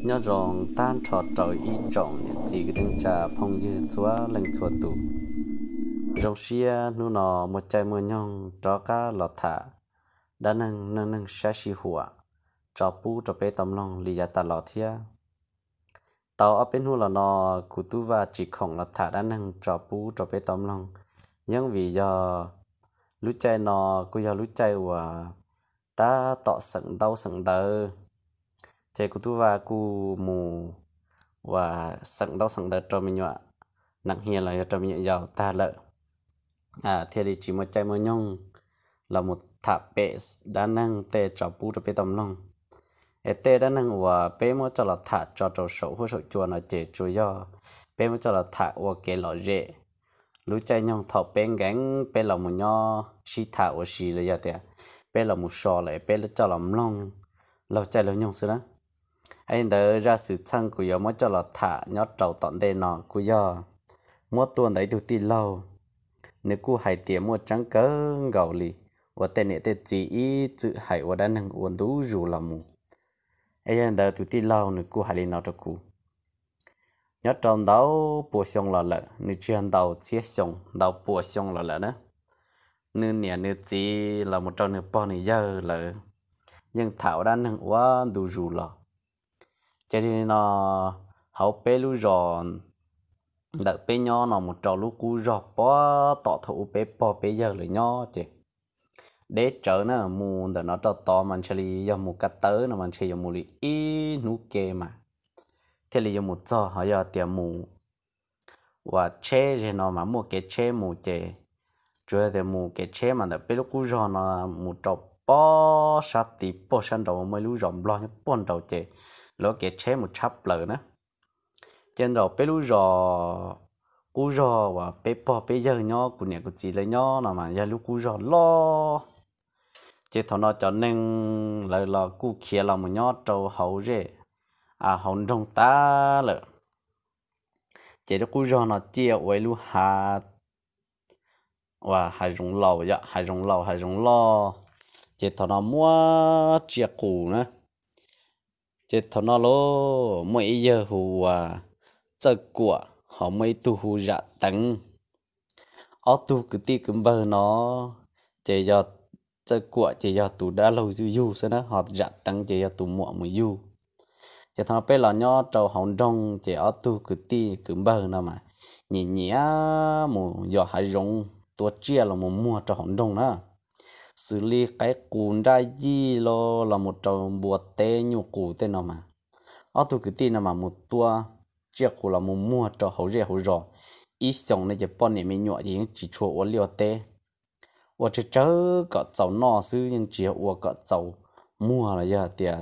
Nyob zoo tag nrho rau ib tsoom niam txiv kwv tij neej tsa phooj ywg txhua leej txhua tus. Zoo siab hnub no muaj caij muaj nyoog rov qab los tham dab neeg neej neeg sab sij huam tso pub rau peb tau mloog li yav tas los thiab. Tau ob peb hnub los no kuv Tub Vaj tsis khoom los tham dab neeg tso pub rau peb tau mloog, yeeb vim yog lub caij no kuj yog lub caij uas tab tom xeem ntaub xeem ntawv, ces kuv Tub Vaj kuj mus uas xeem ntaub xeem ntawv rau me nyuam nees hias los yog rau me nyuam yaus tag lawm, thiaj li tsis muaj caij muaj nyoog los mus tham pem dab neeg tej tso pub rau peb tau mloog. Es tej dab neeg uas peb muab coj los tham tso rau saum huab saum cua no ces tsuas yog peb muab coj los tham ua kev lom zem lub caij nyoog thaum peb nkees peb los mus nyob sib tham ua si los yog tias peb los mus so lawm peb coj los mloog laug caij laug nyoog xwb na. Es ntawd zaj xwm txheej kuv yuav muab coj los tham nyob rau tom ntej no kuj yog muab tuaj ntawm ib tug tij laug, nws kuj hais tias muaj tseeb kawg nkaus li uas tej niam tej txiv ib txwm hais ua dab neeg ua ntu zus los mus. Es yog ntawd tus tij laug nws kuj hais li no rau kuv. Nyob rau ntau pua xyoo los lawm, nws tsis yog ntau txhiab xyoo, ntau pua xyoo los lawm na, nws niam nws txiv los mus rau nws pog nws yawg lawv yeej tham ua dab neeg ua ntu zus los. Ces li no, hauv peb lub zos ntawm peb nyob no mus rau lub qub zog pem tom thaum ub peb pog peb yawg lawv nyob ces deb tsawv na, mus ntawm no rau tod mas ntshe li yog mus ka tawv no mas ntshe yuav mus li ib hnub ke mas thiaj li yuav mus txog, ho yog tias mus ua tsheb ze no mas muaj kev tsheb mus ces tsuas yog tias mus kev tsheb mas ntawm peb lub qub zog no mus rau pog sab tid pog sab nraud muaj ib lub zos Nplog nyob pog nraud ces lawv kev tsheb mus tshab plaws na. Ces nraum peb lub zos, qub zog uas peb pog peb yawg nyob kuv niam kuv txiv lawv nyob no mas yog lub qub zog loj. Ces thaum no cov neeg lawv los kuj khiav los mus nyob rau hauv zej hauv nroog tag lawm. Ces lub qub zog no ciaj ua ib lub hav, uas hav zoov laus yom, hav zoov laus hav zoov loj. Ces thaum no muaj tsiaj qus na. Ces thaum no los muaj ib yawg hu ua Txawj Kuam ho muaj ib tug hu Zam Teev. Ob tug kwv tij kwv npawg no ces yog Txawj Kuam ces yog tus dab laug yug xwb na, ho Zam Teev ces yog tus muam mus yug. Ces thaum no peb los nyob rau hauv nroog ces ob tug kwv tij kwv npawg no mas nyiam nyiam mus yos hav zoov tua tsiaj los mus muag rau hauv nroog na, xws li qaib qus nraj yij los los mus rau npua teb nyuj qus tej no mas ob tug kwv tij no mas mus tua tsiaj qus los mus muag rau hauv zej hauv zos. Ib xyoos no ces poj niam me nyuam ces yeej tsis tshua ua liaj ua teb, ua tsawg tsawg kom txaus noj xwb, yeej tsis yog ua kom txaus muag los yog tias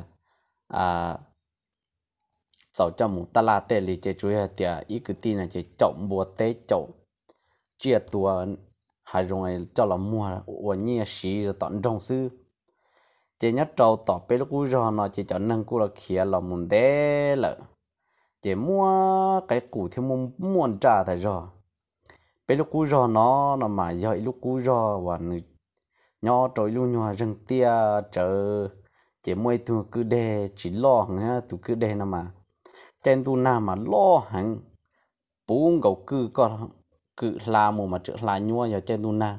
txaus coj mus taj laj tej li, ces tsuas yog tias ib kwv tij no ces caum npua teb caum tsiaj tua hav zoov coj los muag ua nyiaj siv tom nroog xwb. Ces nyob rau tom peb lub qub zog no ces cov neeg kuj los khiav los mus ntev lawm, ces muaj qaib qus thiab muaj muaj nraj tas zog. Peb lub qub zog no no mas yog ib lub qub zog uas nws nyob rau ib lub nyuag zeeg tiaj tsawv, ces muaj ib tug kwj deg tsis loj heev, tus kwj deg no mas caij ntuj nag mas loj heev, puv nkaus kwj, kwj hla mus mas tseem hla nyuab yog caij ntuj nag.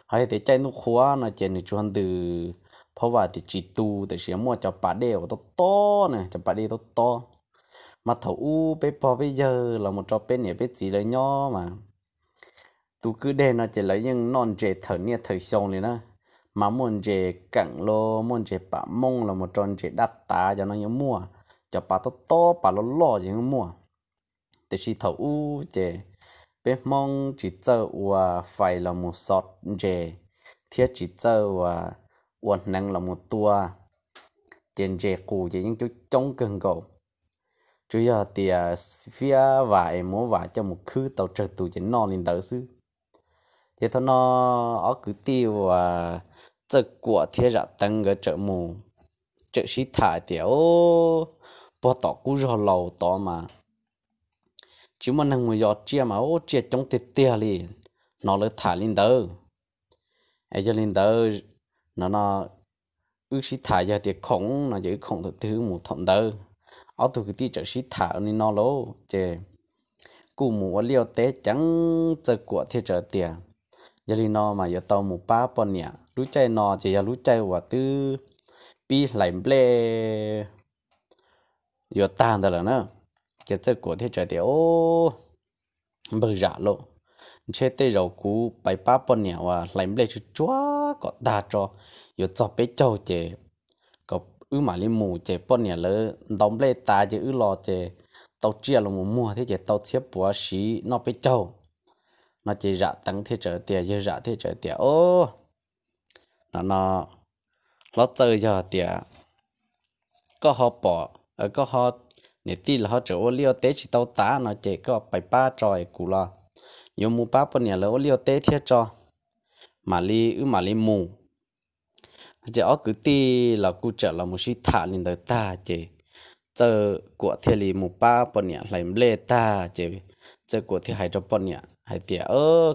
Ho yog tias caij ntuj qhua no ces nws tsuas ntws phab vam tias tsis tu, tiam sis muaj cov pas dej uas tob tob na, cov pas dej tob tob. Mas thaum ub peb pog peb yawg los mus rau peb niam peb txiv lawv nyob mas tus kwj deg no ces lawv yeej noj ntses thawm niaj thawm xyoo li na. Mas muaj ntses keem los muaj ntses pam mooj los mus rau ntses dab tav cov no yeej muaj, cov pas tob tob pas loj loj ces yeej muaj. Tiam sis thaum ub ces peb Hmoob tsis txawj ua fais los mus xov ntses, thiab tsis txawj ua, ua hneev los mus tua, ces ntses qus ces yeej coob coob kawg nkaus. Tsuas yog tias fiab vas es muab vas coj mus khwb tau tsawg tus ces noj li ntawd xwb. Ces thaum no ob kwv tij uas Txawj Kuam thiab Zam Teev nkawd txawm mus, txawm sib tham tias, Pog, tom qub zog laus tod mas tsis muaj neeg mus yos tsiaj mas ub tsiaj coob tiag tiag li, hnov lawv tham li ntawd. Es yog li ntawd, no no wb sib tham yog tias khoom no ces wb khoom thaum twg wb mus thaum ntawd. ob tug kwv tij txawm sib tham li no lauj ces kuj mus ua liaj ua teb ceev, Txawj Kuam thiaj txawm tias, yog li no mas yuav tau mus pab poj niam. Lub caij no ces yog lub caij uas twb pib hlais nplej yuav tag ntawd lawm na. Ces Txawj Kuam thiaj txawm tias, o, npawg Zam lauj, ntshe tej zaum kuv pais pab poj niam uas hlais nplej tsuag tsuag kom tag tso, yuav txog peb caug ces kom wb mam li mus ces poj niam lawv ntaus nplej tas ces wb los ces tau tsiaj los mus muag thiab ces tau txhiab puav siv noj peb caug. No ces Zam Teev thiaj txawm tias, yawg Zam thiaj txawm tias, o, no no, hlob Txawj, yog tias koj ho pom, koj ho, niam tij los ho tseem ua liaj ua teb tsis tau tas no ces koj pais pab tso es kuv los yuav mus pab poj niam lawv ua liaj ua teb thiab tso, mam li wb mam li mus. Ces ob kwv tij los kuj txawm los mus sib tham li ntawd tag ces Txawj Kuam thiaj li mus pab poj niam hlais nplej tag ces Txawj Kuam thiaj hais rau poj niam hais tias,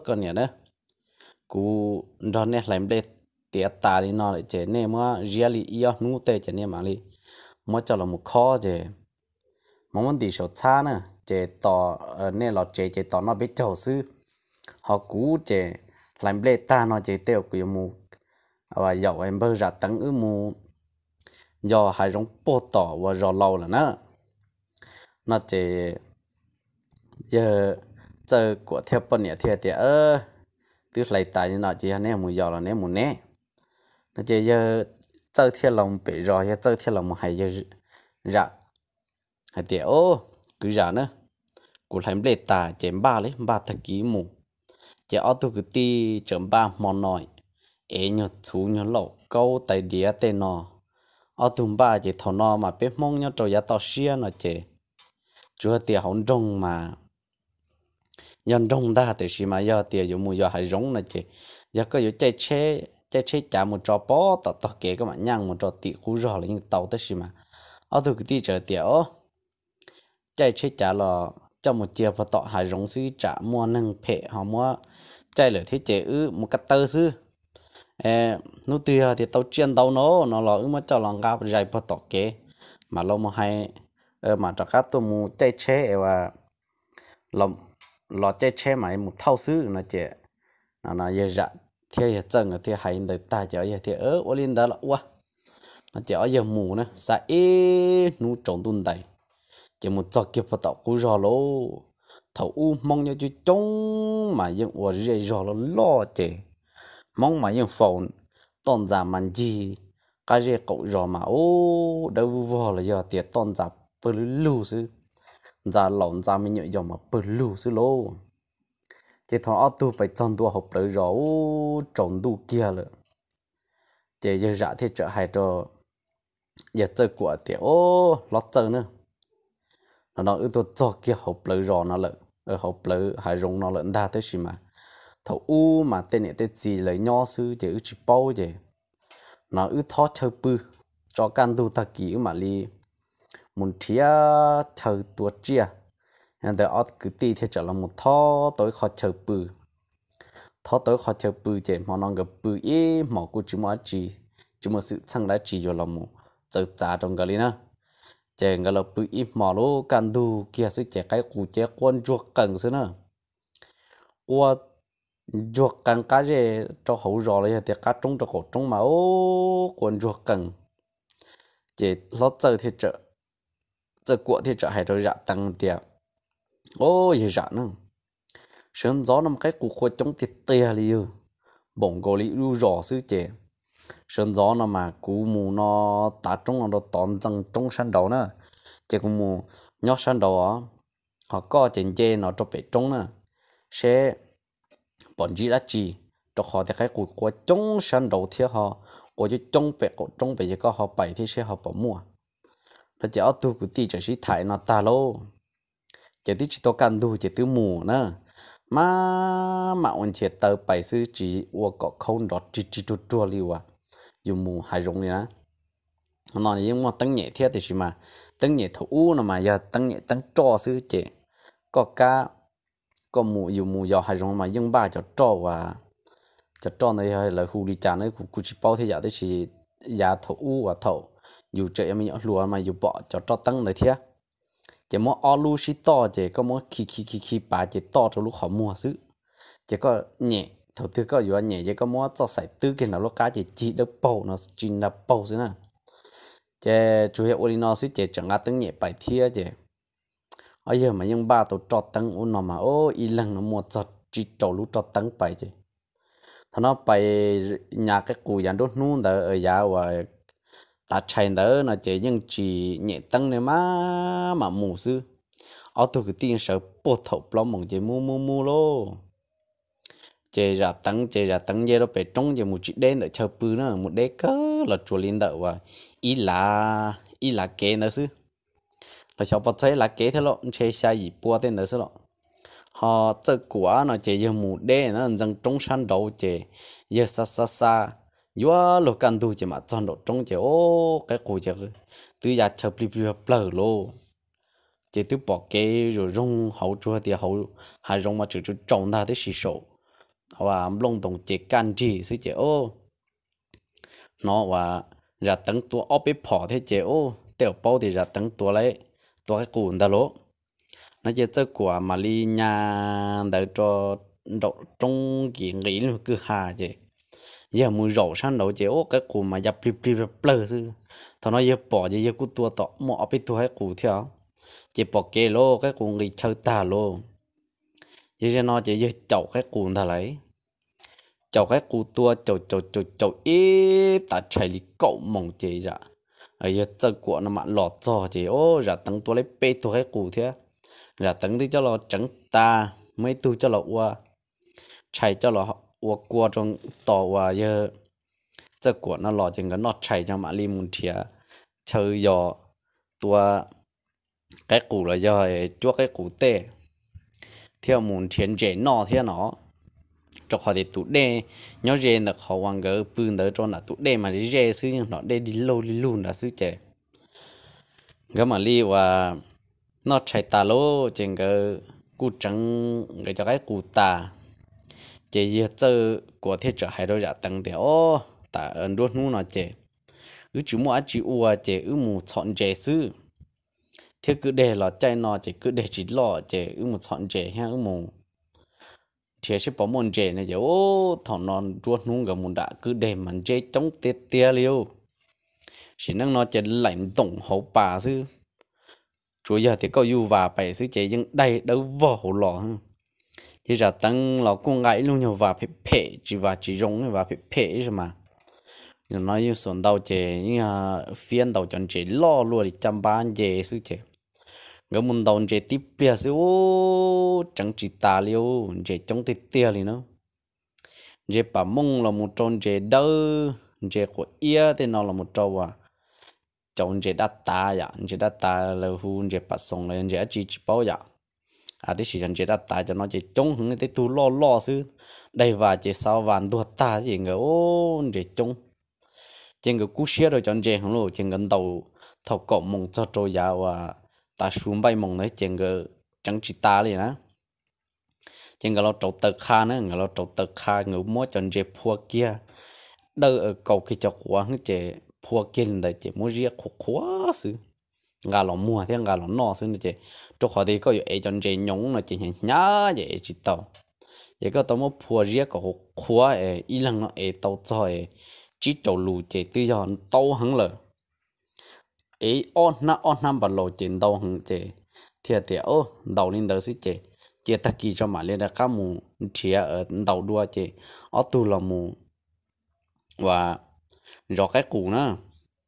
koj niam na, kuv nrog nej hlais nplej tiav tas li no lawm ces nej muab ziab li ib ob hnub tej ces nej mam li muab coj los mus khob ces mam muab ntim saum txhab na, ces tos, nej los tsev ces tos noj peb caug xwb. Ho kuv ces hlais nplej tag no ces tej zaum kuv yuav mus yaum npawg Zam Teev wb mus yos hav zoov puag tom uas zos laus lawm na. No ces yawg Txawj Kuam thiab poj niam thiaj tias, twb hlais tas li no ces yog neb mus yos los neb mus ne. No ces yawg Txawj thiaj los pem zos, yawg Txawj thiaj los mus hais yawg Zam hais tias, o, kwv Zam na, kuv hlais nplej tas ces npaj li npaj tag kis mus. Ces ob tug kwv tij txawm npaj hmo no, ev nyuag txhuv nyuag lauj kaub tais diav tej no. Ob tug npaj ces thaum no mas peb Hmoob nyob rau yav toj siab no ces tsuas tias hauv nroog mas yog nroog ntag, tiam sis mas yog tias yuav mus yos hav zoov no ces yog koj yuav caij tsheb cav mus tso pov tom tog kev koj mam nyaj mus rau tim qub zog los yeej tau, tab sis mas ob tug kwv tij txawm tias, o, caij tsheb cav los coj mus cia puag tom hav zoov xwb tsam muaj neeg phem ho muab caij lawm thiab ces wb mus kaj taw xwb. Hnub twg yog tias tau tsiaj ntau no no los wb muab coj los nqa zais puag tom kev, mam los mus hais, mam rov qab tuaj mus caij tsheb es los caij tsheb mam mus thauj xwb no ces, no yawg Zam thiab yawg Txawj nkawd thiaj hais ntawd tag ces ob yawg thiaj, ua li ntawd los ua. No ces ob yawg mus na, xav ib hnub tsaus ntuj ntais ces mus txog kiag puag tom qub zog lauj. Thaum ub Hmoob nyob coob coob mas yeej ua zej zog loj loj ces Hmoob mas yeej faus toj ntxas mas ncig qab zej qaum zos mas ub dawb vog los yog tias toj ntxas pawg lug lug xwb, ntxa laus ntxa me nyuam yaus mas pawg lug xwb lauj. Ces thaum ob tug pais txog ntua hauv plawv zos ub tsaus ntuj kiag lawm, ces yawg Zam thiaj txawm hais rau yawg Txawj Kuam tias, o, hlob Txawj na, no no wb tuaj txog kiag hauv plawv zos no lawm, hauv plawv hav zoov no lawm ntag, tab sis mas thaum ub mas tej niam tej txiv lawv nyob xwb ces wb tsis paub ces no wb thob chaw pw, tso kaj ntug tag kis wb mam li mus nrhiav chaw tua tsiaj. Yog ntawd ob kwv tij thiaj txawm los mus thob tau ib qho chaw pw. Thob tau ib qho chaw pw ces hmo no nkawd pw ib hmos kuj tsis muaj dab tsi, tsis muaj xwm txheej dab tsi yuav los mus txawv txav rau nkawd li na. Ces nkawd los pw ib hmos lub kaj ntug kiag xwb ces qaib qus ces quaj ntsuag qees xwb na. Quaj ntsuag qees qab zej rau hauv zos los yog tias qab roob rau qaum roob mas ub quaj ntsuag qees. Ces hlob Txawj thiaj, Txawj Kuam thiaj txawm hais rau Zam Teev tias, o, yawg Zam na, sawv ntxov no mas qaib qus quaj coob tiag tiag li yog, npaum nkaus li ib lub zos xwb ces sawv ntxov no mas kuv mus no tav roob no rau tod ntxees roob sab nraud na, ces kuv mus nyob sab nraud os, ho koj ces nce no rau pem roob na, seb pom ntsib dab tsi, rau qhov tias qaib qus quaj coob sab nraud thiab ho quaj coob coob pem qaum roob pem, yog koj ho pais thiab seb ho pom muaj. No ces ob tug kwv tij txawm sib tham no tag lauj, ces twb tsis tau kaj ntug ces twb mus na, maj mam ua nchias taw pais xwb tsis ua kom khaub nrov rig rig ruag ruag li uas yus mus hav zoov li na. No yeej muaj teeb nyem thiab tiam sis mas teeb nyem thaum ub no mas yog teeb nyem teeb roj xwb ces koj kab, koj mus yus mus yos hav zoov mas yeej npaj cov roj uas, cov roj ntawd yog lawv hu li cas na kuv kuj tsis paub thiab yom, tab sis yav thaum ub uas thaum yus tseem yog me nyuam hluas mas yus pom cov roj teeb ntawd thiab. Ces muab ob lub sib toj ces koj muab khi khi khi khi pav ces toj rau lub qhov muag xwb. Ces koj nyem, thaum twg koj yuav nyem ces koj muab txoj xaim twb kiag nram lub qab ces cig dawb paug no tsis nra paug xwb na. Ces tsuas yog ua li no xwb ces tseem nqa teeb nyem pais thiab ces ob yawg mas yeej npaj tau roj teeb ub no mas ib leeg no muaj txog tsib rau lub roj teeb pais ces thaum no pais nyas qaib qus yav nruab hnub ntawd, yav uas tav tshais ntawd no ces yeej tsis nyem teeb ne, maj mam mus xwb. Ob tug kwv tij yeej sawv puag thaum plaub moos ces mus mus mus lauj. Ces Zam Teev ces Zam Teev nce rau pem roob ces mus tsis deb ntawm chaw pw na, mus deb kawg los tsuas li ntawm uas ib lav, ib lav kev ntawd xwb. Los xyov puas txog ib lav kev thiab lauj, ntshe xya yim pua tej ntawd xwb los. Ho Txawj Kuam no ces yawg mus deb na, ntxeev roob sab nraud ces yawg xa xa xa yuav luag kaj ntug ces mam txog nraum roob ces ub qaib qus ces twb ya chaw plig plig plawg lauj. Ces twb pom kev zoo zoo hauv, tsuas tias hauv hav zoov mas tseem tsaus ntag, tab sis saum nplooj ntoos ces kaj nrig xwb ces hnov uas Zam Teev tua ob peb phom thiab ces ub tej zaum paub tias Zam Teev tua, tua qaib qus ntag lauj. No ces Txawj Kuam mam li nyas ntawd rau nraum roob nkim nqis lub kwj ha ces yawg mus zaum sab nraud ces ub qaib qus mas ya plig plig plawg xwb. Thaum no yawg pom ces yawg kuj tua tom muaj ob peb tug qaib qus thiab, ces pom kev lauj, qaib qus nqis chaw tag lauj. Yog zaum no ces yawg caum qaib qus ntag lauj. Caum qaib qus tua caum caum caum caum ib tav tshais li kaum moos ces yawg Txawj Kuam no mam los txog ces ub Zam Teev tua lawm peb tug qaib qus thiab. Zam Teev twb coj los tseev tas, muaj ib tug coj los ua tshais, coj los ua kua rau tos uas yawg Txawj Kuam no los ces nkawd noj tshais ces mam li mus nrhiav chaw yos tua qaib qus los yog cuab qaib qus tej thiab mus nrhiav ntses noj thiab no. Rau qhov tias tus dej nyob ze ntawm qhov uas nkawd pw ntawd rau nram tus dej mas ze xwb, yeej hnov dej lig lug lig lug nrad xwb ces nkawd mam li uas noj tshais tas lauj ces nkawd kuj tseev nkawd cov qaib qus tas. Ces yawg Txawj Kuam thiaj txawm hais rau Zam Teev tias, Ob, tas nruab hnub no ces wb tsis muaj dab tsi ua ces wb mus txhom ntses xwb, thiab kwj deg los caij no ces kwj deg tsis loj ces wb mus txhom ntses thiab wb mus nrhiav seb puas muaj ntses no ces ub thaum no nruab hnub nkawd mus nram kwj deg mas ntses coob tiag tiag li ub. Sim neej no ces laim ntoom hauv pas xwb, tsuas yog tias koj yuj vas pem xwb ces yeej daig dawb vog hauv los. Ces Zam Teev los kuj nqa ib lub nyuag vas phem phem tsis, vas tsis zoo, vas phem phem ib zaug mas no yeej xuas ntau ces yeej fiab ntaus cov ntses loj luaj li caj npab nce xwb ces nkawd mus ntaus ntses tib pliag xwb ub tseev tsis tas li ub, ntses coob tiag tiag li na. Ntses pam mooj los mus rau ntses dawb, ntses quav iab tej no los mus rau uas cov ntses dab tav yom, ntses dab tav lawv hu ntses pam xoos los yog ntses dab tsi tsis paub yom. Tab sis cov ntses dab tav cov no ces coob heev, tej tug loj loj xwb, daig vas ces xav vas ntuag tag ces nkawd ub ntses coob. Ces nkawd kub siab rau cov ntses heev lauj, ces nkawd ntaus thaum kaum moos txog rau yav uas tav su npaij moos ntawd ces nkawd tseev tsis tas li na. Ces nkawd los rauv taws qha na, nkawd los rauv taws qha, nkawd muab cov ntses phua kiag, dawj kaus kiag cov quav ces phua kiag li ntawd ces muab ziab qhuav qhuav xwb, nqa los muag thiab nqa los noj xwb no ces, rau qhov tias koj yuav ev cov ntses nyoos no ces hnyav hnyav ces ev tsis tau. Ces koj tau muab phua ziab kom qhuav qhuav es ib leeg no ev tau txog es tsib rau lus ces twb yog ntau heev lawm. Ev ob hnab ob hnab npas laus ces ntau heev ces thiaj tias, Ntaus li ntawd xwb ces cia tag kis tso mam li rov qab mus nrhiav ntaus dua. Ces ob tug los mus uas zov qaib qus na.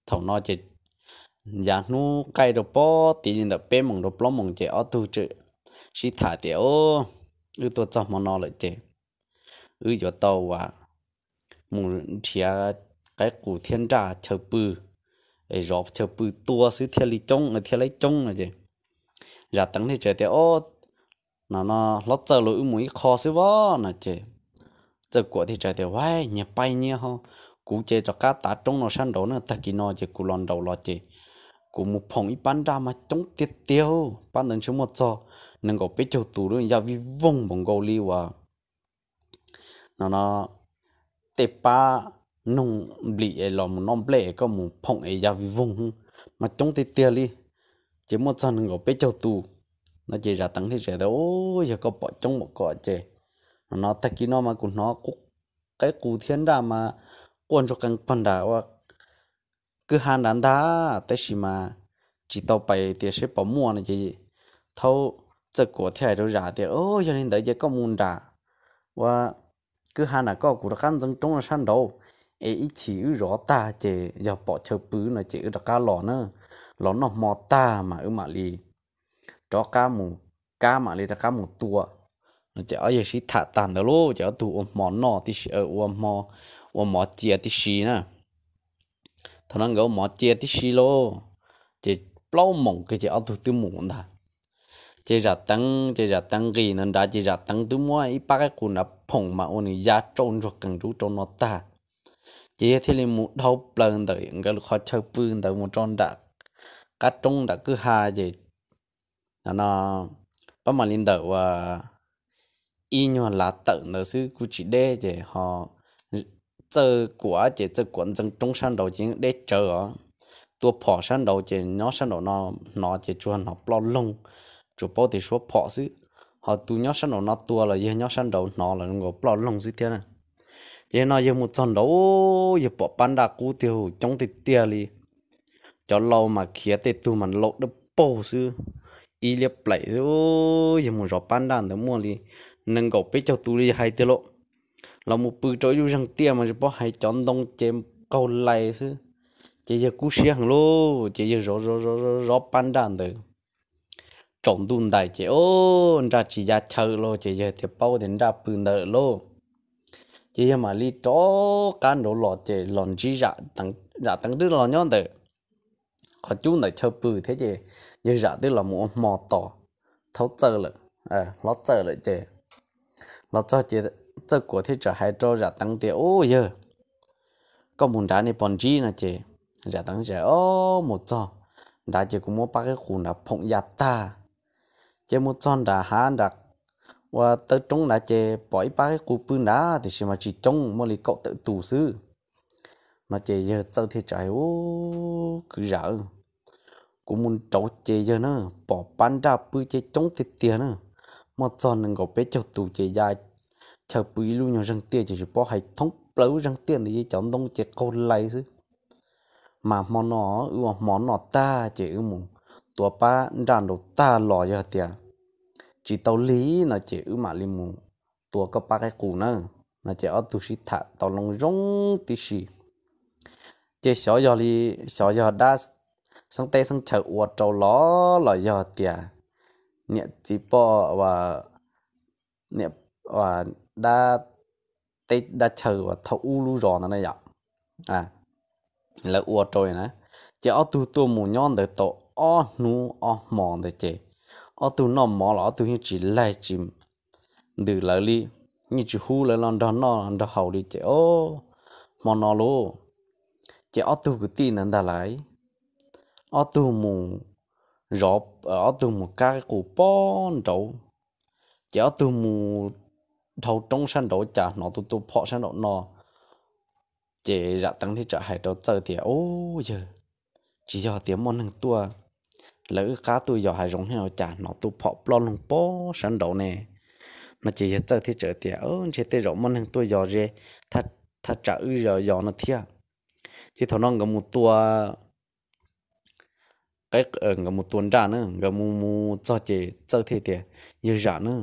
Thaum no ces yav hnub qaij rau pob tid li ntawm peb moos rau plaub moos ces ob tug tseem sib tham tias, Wb tuaj txog hmo no lawm ces wb yuav tau uas mus nrhiav qaib qus thiab nraj chaw pw, es zov chaw pw tua xwb thiaj li coob, thiaj li coob no ces Zam Teev thiaj teb tias, Ob, no no hlob Txawj los wb mus ib qho xwb vov no ces Txawj Kuam thiaj teb tias, Vaib, nyias pais nyias ho, kuv ces rov qab tav roob no sab nraud na, tag kis no ces kuv los nraud los ces kuv mus phoom ib pab nraj mas coob tiag tiag, pab ntawd ntshe muaj txog nees nkaum peb caug tus lawm, yaj vij voog npaum nkaus li uas no no tej pab noog nplim es los mus noj nplej es koj mus phoom es ya vij voog mas coob tiag tiag li, ces muaj txog nees nkaum peb caug tus. No ces Zam Teev thiaj teb tias, Yog koj pom coob npaum ko ces, no tag kis no mas kuv hnov qaib qus thiab nraj mas quaj ntsuag qees pog nram ua kwj ha nrad ntag, tab sis mas tsis tau pais tias seb puas muaj no ces Thaub Txawj Kuam thiaj hais rau Zam tias, Yog li ntawd ces koj mus nram ua kwj ha nram koj, kuv rov qab ntxeev roob no sab nraud, es ib chim wb zov tag ces yog pom chaw pw no ces wb rov qab los na, los noj hmo tag mas wb mam li rov qab mus, kab mam li rov qab mus tua. No ces ob yawg sib tham tag ntawd lauj, ces ob tug ua hmo noj tib si, ua hmo, ua mov cia tib si na. Thaum no nkawd ua mov cia tib si lauj, ces plaub moos kiag ces ob tug twb mus ntag. Ces Zam Teev, ces Zam Teev nqis ntawd nrad ces Zam Teev twb muab ib pab qaib qus nrad phoom mas ua nws ya tsauj ntsuag qees rau ub rau no tag. Ces yawg thiaj li mus dhau plaws ntawm nkawd qhov chaw pw ntawd mus rau nram qab roob nram kwj ha ces, no, pab mam li ntawm ua ib nyuag lav tawm ntawd xwb kuj tsis deb ces ho Txawj Kuam ces Txawj Kuam ntxeev roob sab nraud ces yeej deb tsawv os. Tua phom sab nraud ces nyob sab nraud no hnov ces tsuas hnov ploj loog, tsuas paub tias suab phom xwb. Ho tus nyob sab nraud no tua los yawg nyob sab nraud hnov los zoo nkaus ploj loog xwb thiab na. Ces no yawg mus txog nraud yawg pom pab nraj qub tiag coob tiag tiag li. Cov lau mas khiav tej tug mas lau dawb paug xwb, ib liab plaim xwb. Yawg mus zov pab nraj ntawd muaj li nees nkaum peb caug tus li yawg hais tiag lauj. Los mus pw rau ib lub zeeg tiaj mas tsis paub hais cov ntoo ces qaug lais xwb. Ces yawg kub siab heev lauj, ces yawg zov zov zov zov zov pab nraj ntawd. Tsaus ntuj ntais ces o, nraj tsis ya chaw lauj, ces yawg thiaj paub tias nraj pw ntawd lawm lauj. Ces yawg mam li rov qab nraud los ces los ntsib Zam Teev twb los nyob ntawm qhov cub ntawm chaw pw thiab ces yawg Zam twb los mus ua hmo tos Thaub Txawj lawm, hlob Txawj lawm ces los txog ces Txawj Kuam thiaj txawm hais rau Zam Teev tias, Ub yawg, koj mus nrad ne puas ntsib? No ces Zam Teev tias, O, mus txog nrad ces kuv muab pab qaib qus nrad phoom ya tag. Ces mus txog nram hav nram ua taw roob nrad ces pom ib pab qaib qus pw nrad tiam sis mas tsis coob, muaj li kaum tawm tus xwb. No ces yawg Txawj thiaj txawm hais, Ub kwv Zam, kuv mus nraud ces yawg na, pom pab nraj pw ces coob tiag tiag na, muaj txog nees nkaum peb caug tus ces ya chaw pw ib lub nyuag zeeg tiaj ces tsis paub hais thoob plaws lub zeeg tiaj ntawd cov ntoo ces qaug lais xwb. Mas hmo no wb ua hmo noj tag ces wb mus tua pab nraj nraud tag los yog tias tsis tau lig no ces wb mam li mus tua koj pab qaib qus na. No ces ob tug sib tham tau loo zoo tib si. Ces xyov yog li, xyov yog dab xeeb teb xeeb chaw ua rau los los yog tias niam txiv poj, niam, dab teb dab chaw uas thaum ub lub zos ntawd na yom, lawv ua rau na. Ces ob tug tuaj mus nyob ntawd tau ob hnub ob hmo ntawd ces ob tug noj mov los ob tug yeej tsis laig tsis ntws lawv li, yeej tsis hu lawv los nrog noj nrog haus li ces o, hmo no lauj, ces ob tug kwv tij ntawd ntag lauj, ob tug mus zov, ob tug mus kab qus pob nraud, ces ob tug mus dhau roob sab nraud cas hnov tus tua phom sab nraum no. Ces Zam Teev thiaj txawm hais rau Txawj tias, Ub yawg, tsis yog tias muaj neeg tuaj, lawv wb qab tuaj yos hav zoov thiab no cas hnov tua phom ploj loog pob sab nraud ne? No ces yawg Txawj thiaj txawm tias, Ntshe tej zaum muaj neeg tuaj yos ze, thaj tsam wb yos yos no thiab. Ces thaum no nkawd mus tua, nkawd mus tua nraj na, nkawd mus mus txog ces Txawj thiaj tias, Yawg Zam na,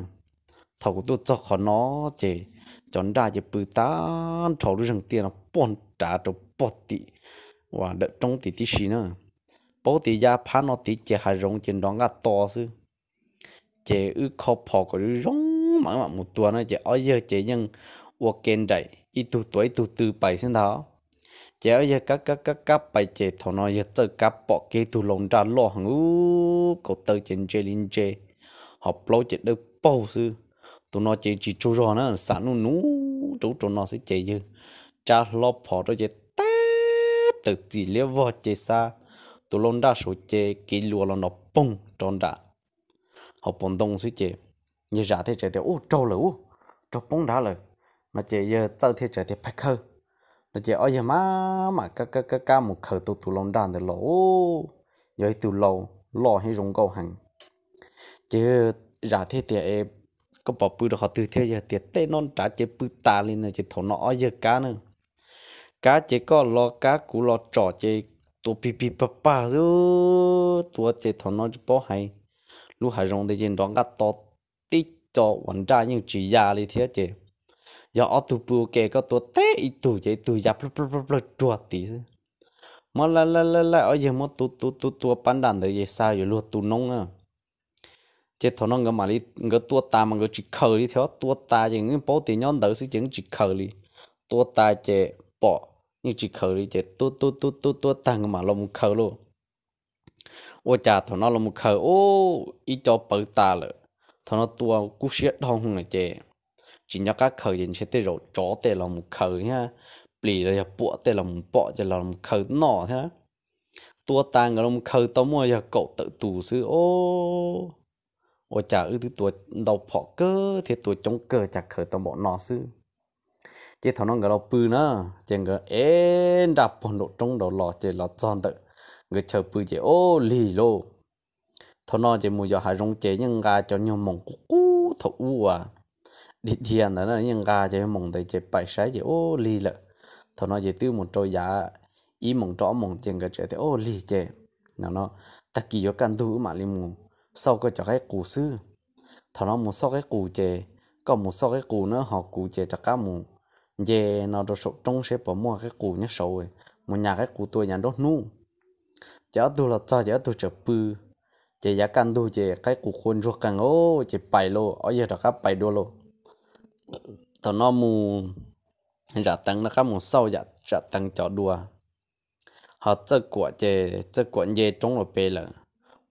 thaum kuv tuaj txog qhov no ces cov nraj ces pw tag nrho lub zeeg tiaj no pog nrad rau pog tim uas dawm roob tim tib si na. Paub tias ya phab no tid ces hav zoov ces nrov nqaj to xwb. Ces wb kho phom kom zoo zoo mam wb mam mus tua na, ces ob yawg ces yeej ua ke nraim ib tug tuav ib tug tw pais xwb ntag. Ces ob yawg kab kab kab kab pais ces thaum no yawg Txawj kab pom kiag ib tug lau nraj loj heev ub, kaum taw ces ntse li ntse, ho plaub ces dawb paug xwb. Tus no ces tsis tsaug zog na, xam nuj nus rau ub rau no xwb ces yawg tsa hlo phom rau ces teb tawm txim liab vog ces xa tus lau nraj saud ces kev luas los nrov poog rau nram hauv paus ntoo xwb ces yawg Zam thiaj txawm tias, Ub, raug lawm ub, raug poob nrad lawm. No ces yawg Txawj thiaj txawm tias, Phais khawb, No ces ob yawg mam mam kab kab kab kab mus khaws tau tus lau nraj ntawd los, yog ib tug lau loj thiab zoo nkauj heev. Ces zam thiaj tias, koj pom pw rau qhov twg thiab? Yog tias tej no nrad ces pw tas li no. Ces thaum no ob yawg kab na, kab ces koj los kab kuv los tsom ces tua pig pig pag pag xwb, tua ces thaum no tsis paub hais, lub hav zoov ntawd ces nrov nqaj to tib co uas nraj yeej tsis ya li thiab ces yog ob tug pw ua ke koj tua teb ib tug ces ib tug ya plawg plawg plawg plawg ruag tid xwb. Muab laij laij laij laij ob yawg muab tua tua tua tua pab nraj ntawd ces xa yuav luag tu noob na. Ces thaum no nkawd mam li, nkawd tua tas mas nkawd tsis khaws li thiab, tua tas ces yeej paub tias nyob ntawd xwb ces yeej tsis khaws li. Tua tas ces pom yeej tsis khaws li ces tua tua tua tua tua tag nkawd mam los mus khaws lauj. Ua cas thaum no los mus khaws ub, ib co pawv tas lawm. Thaum no tua kub siab dhau lawm ces tsis nco qab khaws ces ntshe tej zaum tsov tej los mus khaws thiab, plis los yog puam tej los mus pom ces los mus khaws noj thiab. Tua tas nkawd los mus khaws tau muaj yog kaum tawm tus xwb os. Ua cas wb twb tua ntau phom kawg thiab tua coob kawg cas khaws tau npaum no xwb. Ces thaum no nkawd los pw na, ces nkawd ev nraj pog nraum roob nraud los ces los txog ntawm nkawd chaw pw ces ub lig lauj. Thaum no ces mus yos hav zoov ces yeej nqa cov nyuag moos qub qub thaum ub uas dhia dhia ntawd na, yeej nqa cov nyuag moos ntawd ces pais saib ces ub lig lawm. Thaum no ces twb mus rau yav ib moos rau ob moos ces nkawd tseem tias ub lig ces no no, tag kis yuav kaj ntug wb mam li mus xauj koj cov qaib qus xwb. Thaum no mus xauj qaib qus ces koj mus xauj qaib qus na, ho kuv ces rov qab mus nce no rau saum roob seb puas muaj qaib qus nyob saud, mus nyas qaib qus tua yav nruab hnub. Ces ob tug los txog ces ob tug tseem pw, ces yav kaj ntug ces qaib qus qua ntsuag qees os ces pais lauj, ob yawg rov qab pais dua lauj. Thaum no mus, Zam Teev rov qab mus xauj Zam Teev cov dua. Ho Txawj Kuam ces Txawj Kuam nce roob los pem lawm.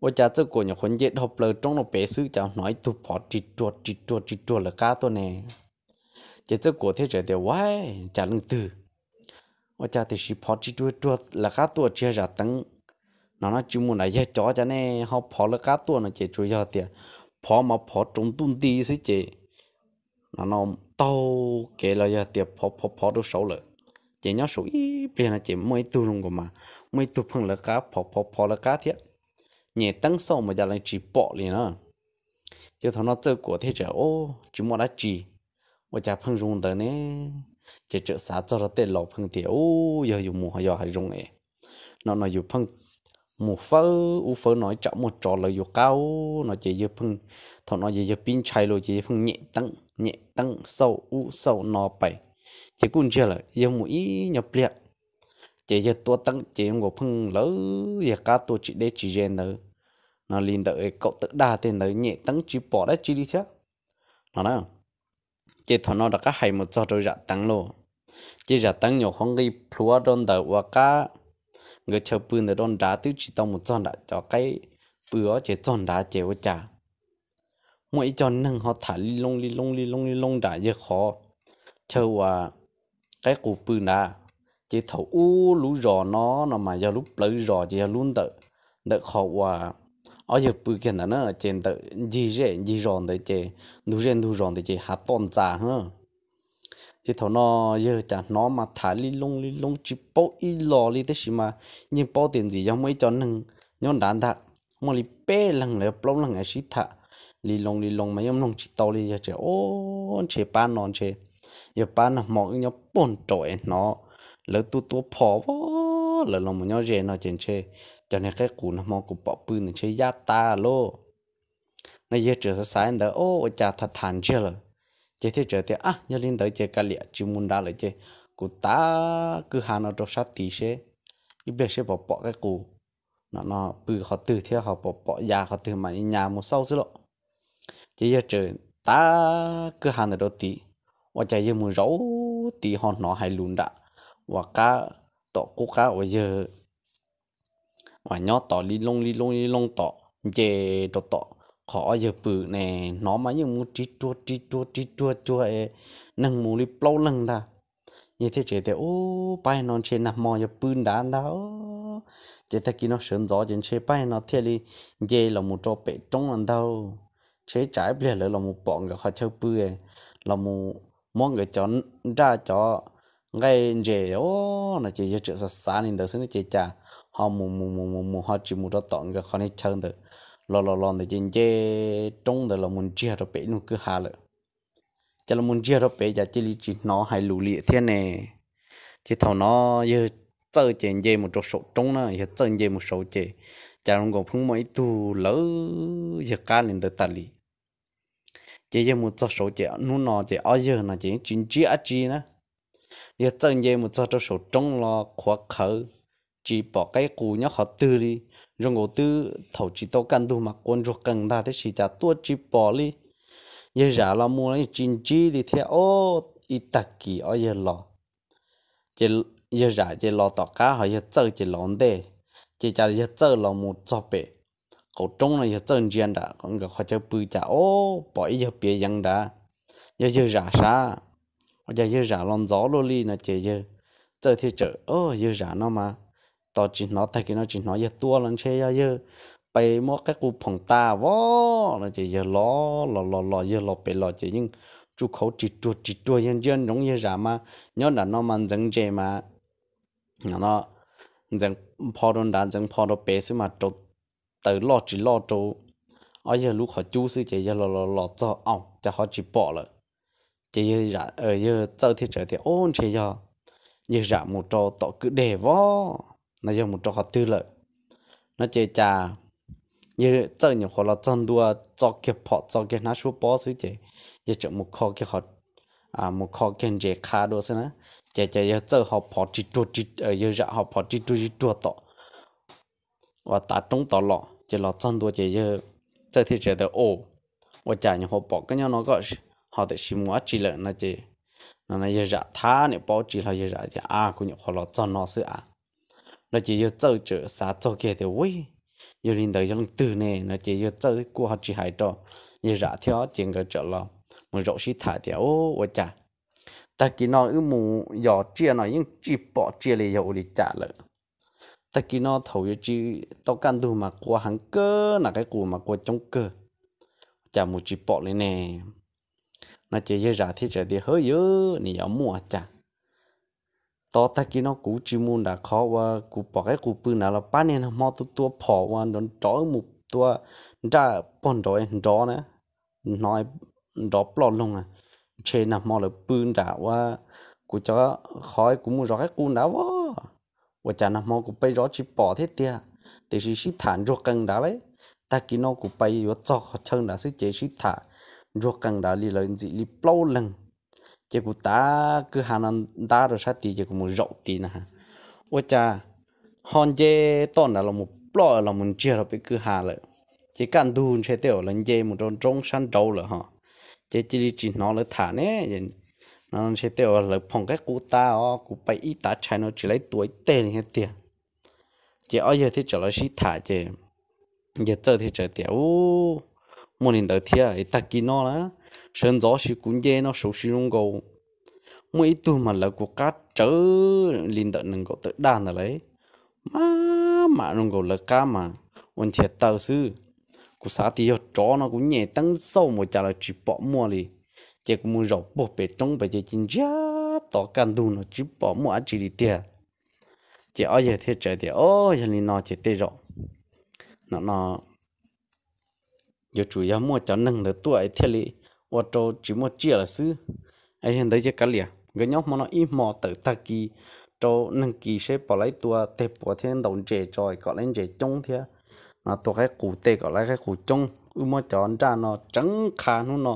Ua cas Txawj Kuam nyuam qhuav nce dhau plaws roob los pem xwb cas hnov ib tug phov ris ruag ris ruag ris ruag lawv qab tuaj ne. Ces Txawj Kuam thiaj txawm tias, Ua cas leej twg? Ua cas tiam sis phov ris ruag ruag lawv qab tuaj tsis yog Zam Teev no, no tsis mus nram yawg cov cas ne ho phov lawv qab tuaj no ces tsuas yog tias phov mas phov rau ntuj nti xwb ces no no taug kev los yog tias phov phov phov rau saud lawm. Ces nyob saud ib pliag no ces muaj ib tug zoo nkaus mas muaj ib tug pheej lawv qab phov phov phov lawv qab thiab. Nyem teeb xauj mas cas leej tsis pom li na. Ces thaum no Txawj Kuam thiaj txawm, Ub, tsis muaj dab tsi, ua cas pheej zoo ntawd ne? Ces txawm xav txog rau tej laus pheej tias, Ub, yog yus mus yos hav zoov es no no yus pheej mus fawb ub fawb no ib tsam muaj tsov lawv yus qab no ces yawg pheej, thaum no yawg pib ntshai lawm ces yawg pheej nyem teeb nyem teeb xauj ub xauj no pais. Ces kuj ntsiag lawm yawg mus ib nyuag pliag, ces yawg tuav teeb ces zoo nkaus pheej lawv yawg qab tuaj tsis deb tsis ze ntawd no li ntawm kaum tawm daj tej ntawd nyem teeb tsis pom dab tsi li thiab no na. Ces thaum no rov qab hais mus txog rau Zam Teev lauj. Ces Zam Teev nyuam qhuav nqis plhuav rau ntawm uas qab nkawd chaw pw ntawd rau nrad twb tsis tau mus txog nram cov qaib pw os, ces txog nrad ces ua cas muaj ib co neeg ho tham li loo li loo li loo li loo nram yawg qhov chaw uas qaib qus pw nrad. Ces thaum ub lub zos no no mas yog lub plawv zos ces yog lub ntawm, ntawm qhov uas ob yawg pw kiag ntawd na, ces ntawm ncig zej ncig zos ntawd ces ntug zej ntug zos ntawd ces hav toj ntxas. Ces thaum no yawg cas hnov mas tham li loo li loo tsis paub ib los li tab sis mas yeej paub tias ntxim yog muaj ib co neeg nyob nrad ntag, muaj li peb leeg los plaub leeg es sib tham li loo li loo mas yeej mloog tsis tau li. Yawg tseem, Ub, ntshe pab no ntshe yog pab nag hmo wb nyob puag nraum es hnov lawv tuaj tua phom, lawv los mus nyob ze no ces ntshe cov niag qaib qus nag hmo kuv pom pw ntawd ntshe yaj tas lauj. No yawg tseem xav xav ntawd, Ub, ua cas tham tham ntsiag lawm. Ces thiaj txawm tias, Ab, yog li ntawd ces kav liam tsis mus nrad lawm ces kuv tav kwj ha no rau sab tid seb ib pliag seb puas pom qaib qus no no pw qhov twg thiab ho puas pom ya qhov twg mam li nyas mus xauj xwb lauj. Ces yawg txawm tav kwj ha ntawd rau tid, ua cas yawg mus zaum tid ho hnov hais lus nram uas qab, tom qub qab uas yawg uas nyob tom li loo li loo li loo tom nce rau tom qhov ob yawg pw ne, hnov mas yeej mus ris ruag ris ruag ris ruag cuag es neeg mus li plaub leeg ntag. Yawg thiaj txawm tias, Ub, pab no ntshe nag hmo yog pw nrad ntag. Ces tag kis no sawv ntxov ces ntshe pab no thiaj li nce los mus rau pem roob no ntag. Ntshe tsam ib pliag lawv los mus pom nkawd qhov chaw pw, los mus muab nkawd cov nraj cov nqaij ntses os no ces yawg tseem xav xav li ntawd xwb no ces cas ho mus mus mus mus mus ho tsis mus rau tom nkawd qhov niag chaw ntawd, los los los ntawd ces nce roob ntawd los mus ntsiag rau pem ib lub kwj ha lawm. Ces los mus ntsiag rau pem cas cia li tsis hnov hais lus li thiab ne. Ces thaum no yawg Txawj ces nce mus rau saum roob na, yawg Txawj nce mus saud ces cas zoo nkaus pheej muaj ib tug lawv yawg qab li ntawd tas li. Ces yawg mus txog saud ces hnub no ces ob yawg no ces yeej tsis ntsia dab tsi na. Yawg Txawj nce mus txog rau saum roob los qhuav qhawv, tsis pom qaib qus nyob qhov twg li. Zoo nkaus twb thaum tsis tau kaj ntug mas qua ntsuag qees ntag tiam sis cas tuaj tsis pom li. Yawg Zam los mus los yeej tsis ntsib li thiab. Ob ib tag kis ob yawg los, ces yawg Zam ces los tom qab ho yawg Txawj ces los ntej. Ces cas yawg Txawj los mus txog pem qaum roob no yawg Txawj ntsia nram nkawd qhov chaw pw cas ob pom ib yawg piav yeev nrad, yog yawg Zam sav. Ua cas yawg Zam los ntxov luaj li no ces yawg Txawj thiaj tsawm, Yawg Zam no mas tos tsis hnov, tag kis no tsis hnov yawg tuaj los ntshe yog yawg pais muab qaib qus phoom tas vov no ces yawg los los los los yawg los pem los ces yeej tsuj khauv ris ruag ris ruag, yawg ntsia ntsoov yawg Zam mas nyob nram no mas ntxeev ntses mas ntxeev npho rau nrad ntxeev npho rau pem xwb mas rau taws loj tsis loj rau ob yawg lub qhov cub xwb ces yawg los los los txog, Au, cas ho tsis pom lawm. Ces yawg Txawj thiaj tsawm tias, Ub, ntshe yog yawg Zam mus rau tom kwj deg vov no, yawg mus rau qhov twg lawm no ces cas yawg Txawj nyuam qhuav los txog ntua txo kiag phom txo kiag hnab suab pob xwb ces yawg tseem mus kho kiag mus kho kiag ntses qha dua xwb na. Ces ces yawg Txawj ho phov ris ruag, yawg Zam ho phov ris ruag ris ruag tom uas tav roob tod los ces los txog ntua ces yawg Txawj thiaj tsawm tias, Au, ua cas nyuam qhuav pom koj nyob no koj ho tam sim mus dab tsi lawm no ces yawg Zam thab niam paub tsis los yawg Zam tias, A, kuv nyuam qhuav los txog no xwb a no ces yawg Txawj tseem xav txog kiag tias, Ui, yog li ntawd yog leej twg ne no ces yawg Txawj kuj ho tsis hais rau yawg Zam thiab ces nkawd tseem los mus zaum sib tham tias, Ub, ua cas tag kis no wb mus yos tsiaj no yeej tsis pom tsiaj li, yog ua li cas lawm? Tag kis no thaum yuav tsis tau kaj ntug mas qua heev kawg na, qaib qus mas qua coob kawg, cas mus tsis pom li ne no ces yawg Zam thiaj tsawm tias, Hwb, yog nws yuav muaj cas? Tos tag kis no kuv tsis mus nram qhov uas kuv pom qaib qus pw nrad los pab niag nag hmo tua tua phom uas nrov nrov mus tua nraj pog nrov nrov na, hnov nrov ploj loog a, ntshe nag hmo lawv pw nram uas kuv cov qhov kuv mus zov qaib qus nrad vov. Ua cas nag hmo kuv pais zov tsis pom thiab tiag, tiam sis sib tham ntsuag qees nrad lauj. Tag kis no kuv pais yuav txog qhov chaw nrad xwb ces sib tham ntsuag qees nrad li lawv ntxim li plaub leeg. Ces kuv tav kwj ha no ntab rau sab tid ces kuv mus zaum tid na, ua cas ho nce toj nrad los mus ploj los mus ntsiag rau pem kwj ha lawm. Ces kaj ntug ntshe tej uas lawv nce mus rau nroob sab nraud lawm ho, ces cia li tsis hnov lawv tham ne. No ntshe tej uas lawv phoom qaib qus tas os, kuv pais ib tav tshais no tsis laib tua ib teg li thiab tiag. Ces ob yawg thiaj tsawm los sib tham ces yawg Txawj thiaj tsawm tias, Ub, muaj li ntawd thiab, tag kis no na, sawv ntxov sis kuv nce no saud sis zoo nkaus muaj ib tug mas lawv kuv qab tsawv li ntawm nees nkaum tawm daj ntawd lauj, mas mam zoo nkaus lawv qab mas ua nchias taw xwb. Kuv xav tias yog tsov no kuv nyem teeb xauj mus cas lawv tsis pom muaj li. Ces kuv mus zaum puag pem roob pem ces cia ntsiag to kaj ntug no tsis pom muaj dab tsi li tiag. Ces ob yawg thiaj tsawm tias, Ob, yog li no ces tej zaum no yuav tsum yog muaj cov neeg ntawd tuaj thiaj li ua rau tsis muaj tsiaj lawm xwb. Yog ntawd ces kav liam, nkawd nyob hmo no ib hmo tawm tag kis rau neeg kis seb puas laib tua teg puav thiab ntaus ntses tso kom laib ntses coob thiab no tua qaib qus tej kom laib qaib qus coob. Wb muab cov nraj no tseev qha hnub no.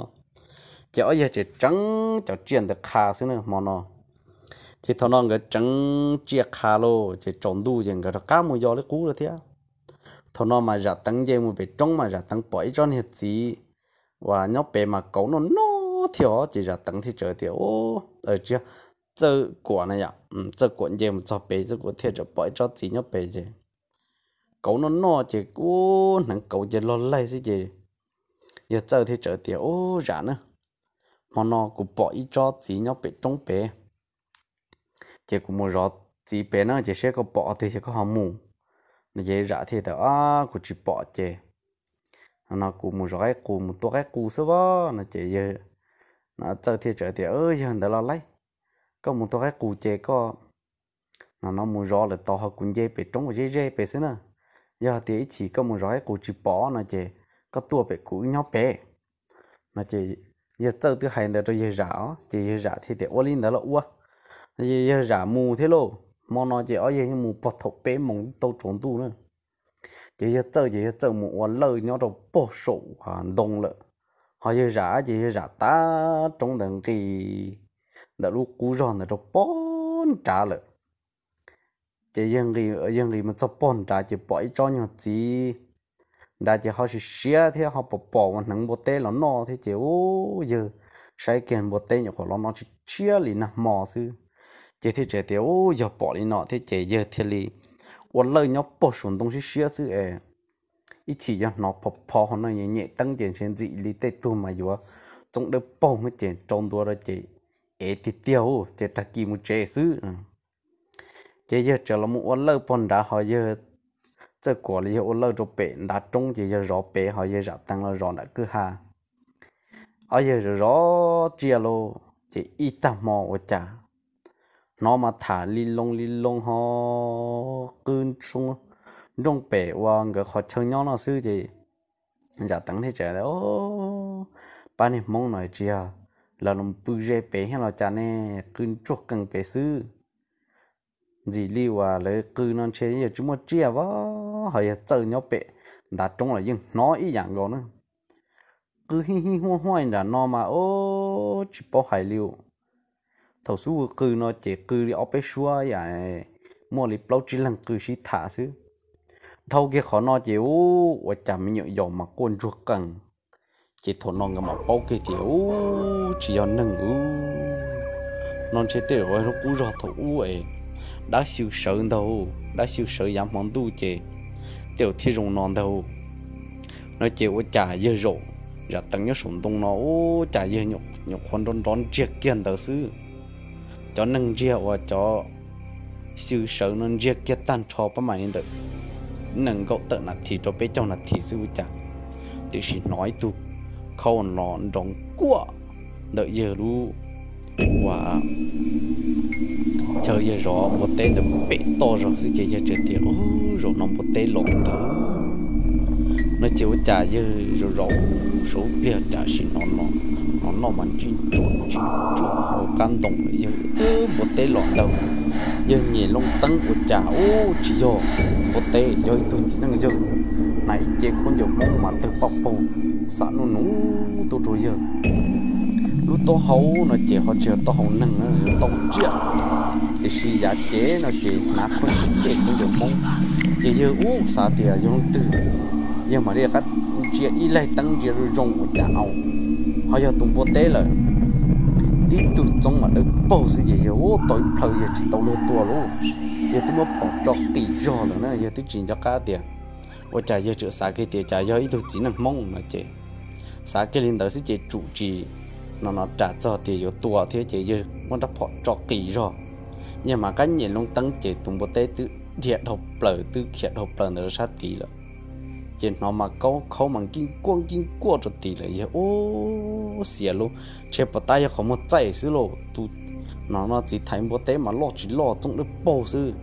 Ces ob yawg tseem tseev cov tsiaj ntawd qha xwb na hmo no. Ces thaum no nkawd tseev tsiaj qha lauj ces tsaus ntuj ces nkawd rov qab mus yos li qub lawm thiab. Thaum no mas Zam Teev nce mus pem roob mas Zam Teev pom ib tsob niag txiv uas nyob pem mas kauv noj noj thiab os. Ces Zam Teev thiaj tsawm tias, Ub, tsis yog, Txawj Kuam na yom, Txawj Kuam nce mus txog pem, Txawj Kuam thiaj tsawm pom ib tsob txiv nyob pem ces kauv noj noj ces ub hneev kauv ces log laig xwb ces yawg Txawj thiaj tsawm tias, Ub, Zam na, hmo no kuv pom ib tsob txiv nyob pem roob pem, ces kuv mus zov txiv pem na ces seb koj pom qhov twg ces koj ho mus no. Ces Zam thiaj tias, Ab, kuv tsis pom ces no kuv mus zov qaib qus mus tua qaib qus xwb vov no ces yawg Txawj thiaj tsawm tias, Yog ntawd los laib, koj mus tua qaib qus ces koj no no mus zov lawm tod ho kuv nce pem roob ua zeb zeb pem xwb na. Yog tias ib chim koj mus zov qaib qus tsis pom no ces koj tuaj pem kuv wb nyob pem. No ces yawg Txawj twb hais ntawd rau yawg Zam os, ces yawg Zam thiaj tias ua li ntawd los ua. Yawg Zam mus thiab lauj, hmo no ces ob yawg yeej mus pog thaum peb moos tau tsaus ntuj na. Ces yawg Txawj ces yawg Txawj mus ua lawj nyob rau pog saum ntoo lawm, ho yawg Zam ces yawg Zam tav roob ntawd nqis ntawm lub qub zog ntawd rau pog nrad lawm. Ces yawg nqis mus txog pog nrad ces pom ib tsob nyuag txiv nrad ces ho siav siav thiab ho pom pom ua hneev npua teb los noj thiab ces u, yawg saib kiag npua teb nyuam qhuav los noj tshiab tshiab li nag hmo xwb. Ces thiaj tseem tias u, yog pom li no thiab ces yawg thiaj li ua lawj nyob pog saum ntoo siab siab xwb es ib chim yog hnov phov phov ho no nyem nyem teeb ces ntshe ntxim li tej tug mas yuav txooj dawb paug ces rau ntua rau ces ev tiag tiag u ces tag kis mus tsev xwb. Ces yawg tseem los mus ua lawj pog nrad ho yawg Txawj Kuam los yawg ua lawj rau pem ntav roob ces yawg zov pem ho yawg Zam Teev los zov nram kwj ha. Ob yawg zov zov tsiaj lauj ces ib tag hmo ua cas hnov mas tham li loo li loo ho qw nrooj pem ua nkawd qhov chaw nyob no xwb ces Zam Teev thiaj tseem tias, pab niag Hmoob no tsis yog lawv los pw ze pem thiab los cas ne, qw ntsuag qees pem xwb. Ntxim li uas lawv qw no ntshe yog tsis muaj tsiaj as, ho yawg Txawj nyob pem ntav roob los yeej hnov ib yam nkaus na. Qw hij hij huaj huaj nram no mas o, tsis paub hais li. Thaum xub qw no ces qw li ob peb suab yam, muaj li plaub tsib leeg qw sib tham xwb. Dhau kiag qhov no ces u, ua cas me nyuam yaus mas quaj ntsuag qees. Ces thaum no nkawd mam paub kiag tias u, tsis yog neeg u, no ntshe tej zaum lub qub zog thaum ub es dab xyw sawv ntag, dab xyw sawv yav hmo ntuj ces tej zaum thiaj zoo no ntag. No ces ua cas yawg zaum, Zam Teev nyob saum ntoo no ua cas yawg nyuam qhuav nrov nrov ntsiag kiag ntawd xwb. Cov neeg ntsiag uas cov xyw sawv no ntsiag kiag tag nrho pab mam li ntawm nees nkaum tawm nas this rau peb caug nas this xwb ua cas tiam sis hnov ib tug khaub no nrov nkuaj ntawm yawg lub ua chaw yawg zov npua teb ntawd pem toj zog xwb ces yawg tseem tias, zaum no npua teb los ntag. No ces ua cas yawg zaum zaum saum lub pliag cas sim no no, hnov noj mas ntsij ntsuaj ntsij ntsuaj hauv qab ntoo, yawg, npua teb los ntag. Yawg nyem loo teeb ua cas u, tsis yog npua teb, yog ib tug txiv neej yawg hnav ib ce khaub ncaws Hmoob mas tawg paj paug xam nuj nub tuaj rau yawg. Lub taub hau no ces ho tsis yog taub hau neeg, taub hau tsiaj, tiam sis yav cev no ces hnav khaub ncaws, khaub ncaws Hmoob. Ces yawg ub xav tias yog leej twg, yawg mam li rov qab ntsia ib laig teeb ntsia zoo zoo ua cas au, ho yog tus npua teb lawm. Tib tug txoob mas dawb paug xwb ces yawg ub tau ib plhaw yawg tsis tau luag tua lauj, yawg twb muab phom tso qis zog lawm na, yawg twb tsis nco qab tias ua cas yawg tseem xav kiag tias cas yog ib tug txiv neej Hmoob no ces xav kiag li ntawd xwb ces tsum tsis no no ras txog tias yuav tua thiab ces yawg muab rab phom tso qis zog. Yawg mam qab nyem loo teeb ces tus npua teb twb dhia dhau plaws, twb khiav dhau plaws ntawd rau sab tid lawm. Ces hnov mas kaub khaub mas nkij nkuaj nkij nkuaj rau tid lawm, yawg ub xiam lauj, ntshe puas tab yog qhov muag txaij xwb lauj, tus no no txiv thaiv npua teb mas loj tsis loj, txoob dawb paug xwb.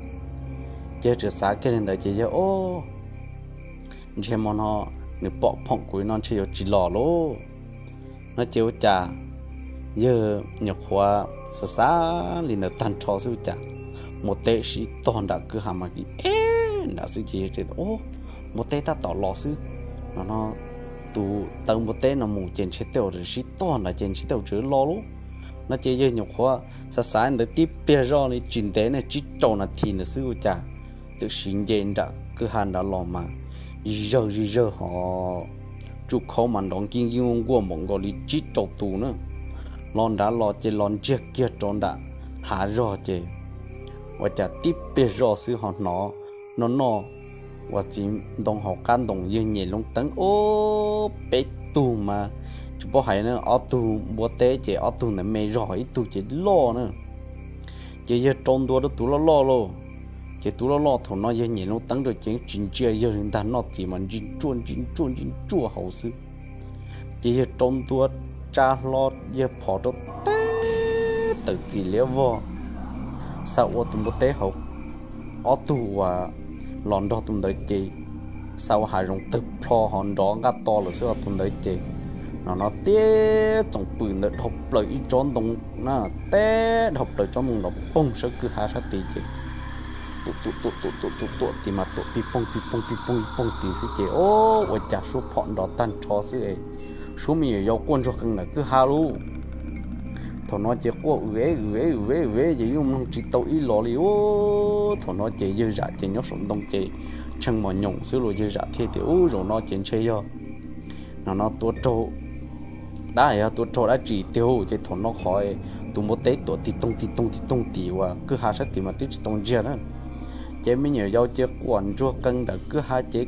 Ces yawg tseem xav kiag li ntawd ces yawg ub, ntshe hmo no nws pom phoom kuv no ntshe yuav tsis los lauj. No ces ua cas yawg nyuam qhuav xav xav li ntawd tag nrho xwb ua cas npua teb sib tog nram kwj ha mas kis eb nram xwb ces yawg tias, npua teb tab tom los xwb. No no tus taw npua teb no mus ces ntshe tej zaum sib tog nrad ces ntshe tej zaum tseem los lauj. No ces yawg nyuam qhuav xav xav ntawd tib pliag zoj li tsis ntev ne tsib rau nas this ntawd xwb ua cas twb sis nce nram kwj ha nrad los mas zij zawg zij zawg ho tsuj khaub mas nrov nkij nkij nkuaj nkuaj npaum nkaus li tsib rau tus na. Los nrad los ces los ntsiag kiag rau nram hav zog ces ua cas tib pliag zoj xwb ho hnov noj noj ua txiv ntoo hauv qab ntoo, yawg nyem loo teeb ub peb tug mas tsis paub hais na, ob tug npua teb ces ob tug ntawd me zog ib tug ces loj na. Ces yawg rau ntua rau tus loj loj lauj. Ces tus loj loj thaum no yawg nyem loo teeb rau ces tsis ntsia yawg li ntag, noj txiv mas ntsij ntsuaj ntsij ntsuaj ntsij ntsuaj hauv xwb. Ces yawg rau ntua tsa hlo yawg phom rau teb tawm txim liab vog, xa ua tus npua teb hauv ob tug uas los nrog tus ntawd ces xa ua hav zoov tawg plho ho nrov nqaj to lawm xwb os tus ntawd ces. No no tib txoom pw ntawd dhau plaws ib tsob ntoo na, teb dhau plaws tsob ntoo nrov poog sab kwj ha sab tid ces tuam tuam tuam tuam tuam tuam tuam tim mas tuam pij poog pij poog pij poog pij poog tim xwb ces o, ua cas suab phom nrov tag nrho xwb es suab me nyuam yaus quaj ntsuag qees ntawm kwj ha lauj. Thaum no ces quaj ua eb ua eb ua eb ua eb ces yeej mloog tsis tau ib los li ub. Thaum no ces yawg zam ces nyob saum ntoo ces tshee mos nyoos xwb los yawg zam thiaj tias ub zaum no ces ntshe yog no no tua raug dab yog tua raug dab tsi tiag ces thaum no qhov tus npua teb tuam tig toog tig toog tig toog tim uas kwj ha sab tid mas twb tsis tau ntsiag na. Ces me nyuam yaus ces quaj ntsuag qees ntawm kwj ha ces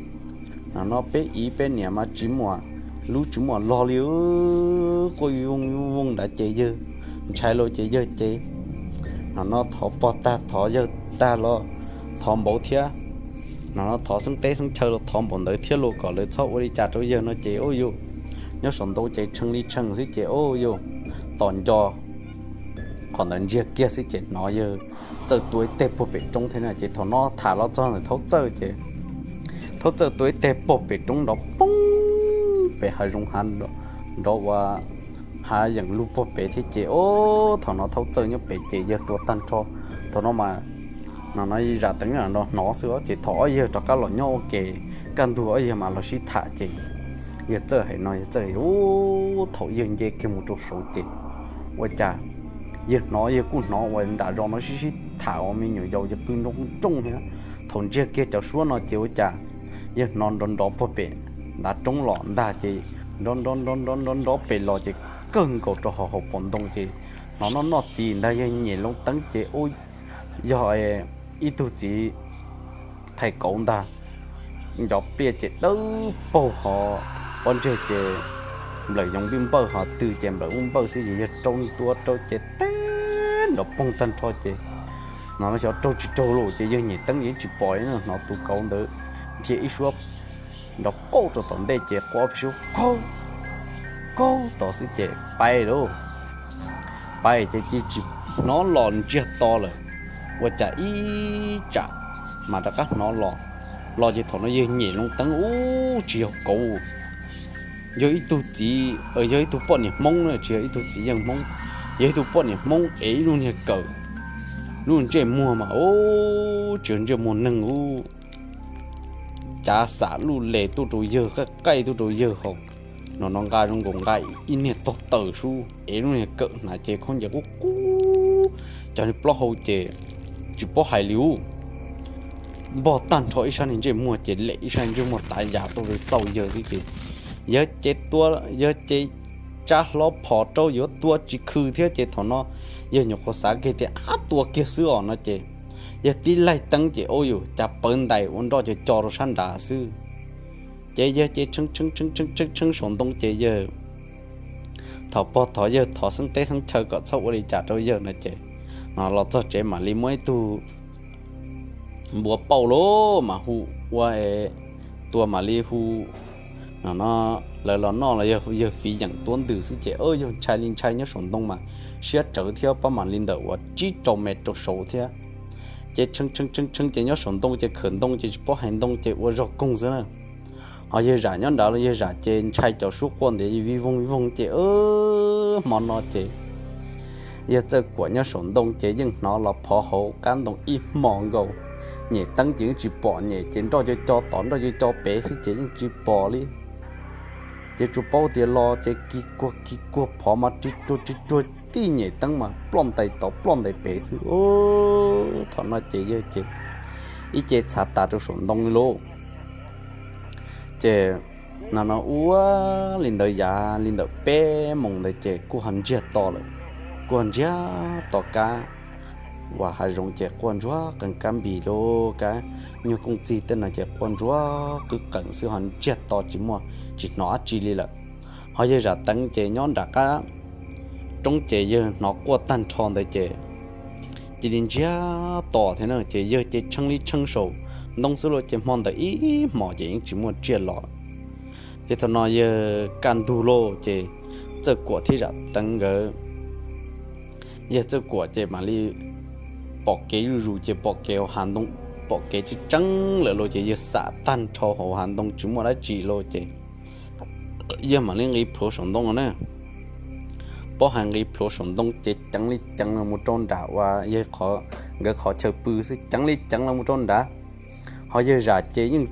no no peb iv peb niam mas tsis muaj lub tsis muaj log li quaj vooj vooj nrad ces yawg ntshai los ces yawg ces no no thov pog tag thov yawg tag los thov npauv thiab no no thov xeeb teb xeeb chaw los thov npaum ntawd thiab los kom lawv txhob ua li cas rau yawg no ces ub yus nyob saum ntoo ces tshee li tshee xwb ces ub yus tos nco qhov ntawd ntsiag kiag xwb ces hnov yawg txawj tua ib teg puag pem roob thiab na ces thaum no tham los txog ntawm thaub txawj ces thaub txawj tua ib teg puag pem roob nrov poob pem hav zoov hav nrov ua hav yeem lug puag pem thiab ces ub thaum no thaub txawj nyob pem ces yawg tua tag nrho. Thaum no mas no no zam teev nrov hnov xwb ces thaum ob yawg rov qab los nyob ua ke kaj ntug ob yawg mas los sib tham ces yawg txawj hais no yawg txawj hais ub thaum yawg nce kiag mus rau saud ces ua cas yawg hnov yawg kuj hnov uas nram zos no sib sib tham ua me nyuam yaus ces qw nroo nrooj thiab. Thaum ntsiag kiag cov suab no ces ua cas yawg hnov nrov nrov puag pem ntav roob los ntag ces nrov nrov nrov nrov nrov nrov pem los ces kawg nkaus rau hauv hauv paus ntoo ces hnov noj noj txiv ntag yawg nyem loo teeb ces ub yog ib tug txiv thais kauv ntag. Ncov pliaj ces dawb paug ho pob ntseg ces nplawm yoov npij npawj ho twg ces nplawm ub npawj xwb ces yawg rau ntua rau ces teb nrov poog tag nrho ces no xyov raug tsis raug los ces yawg nyem teeb yeej tsis pom hnov tus kauv ntawd dhia ib suab nrov pauj rau tom ntej ces quaj ob peb suab kaug kaug tod xwb ces pais lauj. Pais ces cia tsis hnov los ntsiag to lawm. Ua cas ib tsam mas rov qab hnov los, los ces thaum no yawg nyem loo teeb ub tsis yog kauv, yog ib tug txiv yog ib tug poj niam hmoob na tsis yog ib tug txiv yawg hmoob, yog ib tug poj niam hmoob ev ib lub niag kawm, lub ntsej muag mas ub tsis yog ntsej muag neeg ub, cav xam luj les tuaj rau yawg qaij qaij tuaj rau yawg ho no no nqa zoo nkaus nqa ib niag tog taws sub ev lub niag kawm hnav ces khaub ncaws qub qub, cov niag plaub hau ces tsis paub hais li ub. Npog tag nrho ib sab niag ntsej muag ces lem ib sab niag ntsej muag tav yam tuaj xauj yawg xwb ces yawg ces tua, yawg ces tsa hlo phom rau yuav tua tsis khw thiab ces thaum no yawg nyuam qhuav xav kiag tias ab tua kiag xwb os no ces yawg tib laig teeb ces ub yus cas pawv ntais ua nroj co co rau sab nrad xwb. Ces yawg ces tshee tshee tshee tshee tshee saum ntoo ces yawg thov pog thov yawg thov xeeb teb xeeb chaw kom txhob ua li cas rau yawg no ces no los txog tsev mam li muab ib tug npua pauj los mas hu ua tua mam li hu no no lawv los noj los yog yawg fiv yeem tuab ntws xwb ces yawg ntshai li ntshai nyob saum ntoo mas siab tsawv thiab pob mam li ntawm uas tsib rau me rau saud thiab. Ces tshee tshee tshee tshee ces nyob saum ntoo ces khawm ntoo ces tsis paub hais ntoo ces ua zog koog xwb na. Ho yawg zam nyob nrad los yawg zam ces ntshai cov suab quaj ntiav vij voog vij voog ces hmo no ces yawg Txawj Kuam nyob saum ntoo ces yeej hnov los phov hauv qab ntoo ib hmo nkaus. Nyem teeb ces yeej tsis pom, nyem ces nroj co co tod nroj co co pem xwb ces yeej tsis pom li. Ces tsuas paub tias los ces kis kuag kis kuag phov mas ris ruag ris ruag, tib nyem teeb mas ploj ntais tod ploj ntais pem xwb. Thaum no ces yawg ces ib ce txhav tas rau saum ntoo li lauj. Ces no no ua li ntawd yav li ntawm peb moos ntawd ces kuj ho ntsiag to lawm, kuj ho ntsiag to kab uas hav zoov ces quaj ntsuag qees, kab npis lub kab nyuag kooj txig tej no ces quaj ntsuag qwb qees xwb ho ntsiag to tsis muaj tsis hnov dab tsi li lawm. Ho yawg Zam Teev ces nyob nram qab roob ces yawg hnov quaj tag nrho ntawd ces cia li ntsiag to thiab na ces yawg ces tshee li tshee saum ntoo xwb los ces hmo ntawd ib hmos ces yeej tsis muaj tsiaj los. Ces thaum no yawg kaj ntug lauj ces Txawj Kuam thiab Zam Teev nkawd, yawg Txawj Kuam ces mam li pom kev zuj zus ces pom kev hauv hav ntoo, pom kev tseeb tseeb lawm lauj, ces yawg xam tag nrho hauv hav ntoo tsis muaj dab tsi lauj ces yawg mam li nqis plhuav saum ntoo no na. Pab hais nqis plhuav saum ntoo ces ceev li ceev los mus rau nram uas yawg, nkawd qhov chaw pw xwb, ceev li ceev los mus rau nrad. Ho yawg zam ces yeej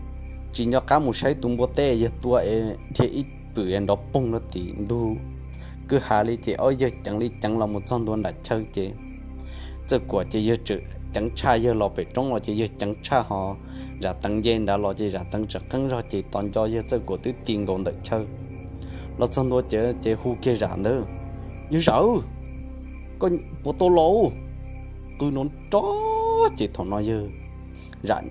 tsis nco qab mus saib tus npua teb yawg tua es dhia ib pwm nrov poog rau tim ntug kwj ha li ces ob yawg ceev li ceev los mus txog ntua nram chaw ces Txawj Kuam ces yawg tseem ceev tshaj, yawg los pem roob los ces yawg ceev tshaj, ho Zam Teev nce nrad los ces Zam Teev tseem qeeb zog ces tos nco yawg Txawj Kuam twb ti nkaus ntawm chaw. Los txog ntua ces hu kiag Zam ntawd, Yawg Zam, koj puas tau los? Qw nrov nrov ces thaum no yawg Zam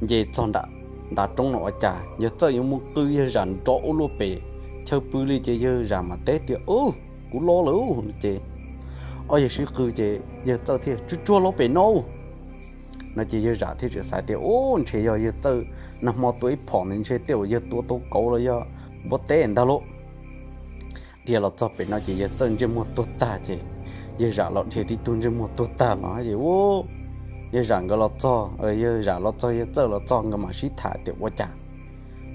nce txog nram ntav roob no ua cas yawg Txawj yuav mus qw yawg Zam nrov ua luaj pem chaw pw li ces yawg Zam mam teb tias, Kuv los lawm. Ces ob yawg sib qw ces yawg Txawj thiaj, Tsuag tsuag los pem no. No ces yawg Zam thiaj tseem xav tias, Ub, ntshe yog yawg Txawj nag hmo tua ib phom ntawd ntshe tej uas yawg tua tau kauv los yog npua teb ntag lauj. Dhia los txog pem no ces yawg Txawj ntsej muag tuag tag ces yawg Zam los dhia tib tug ntsej muag tuag tag los ces ub, yawg Zam nkawd los txog, yawg Zam los txog yawg Txawj los txog nkawd mam sib tham tias ua cas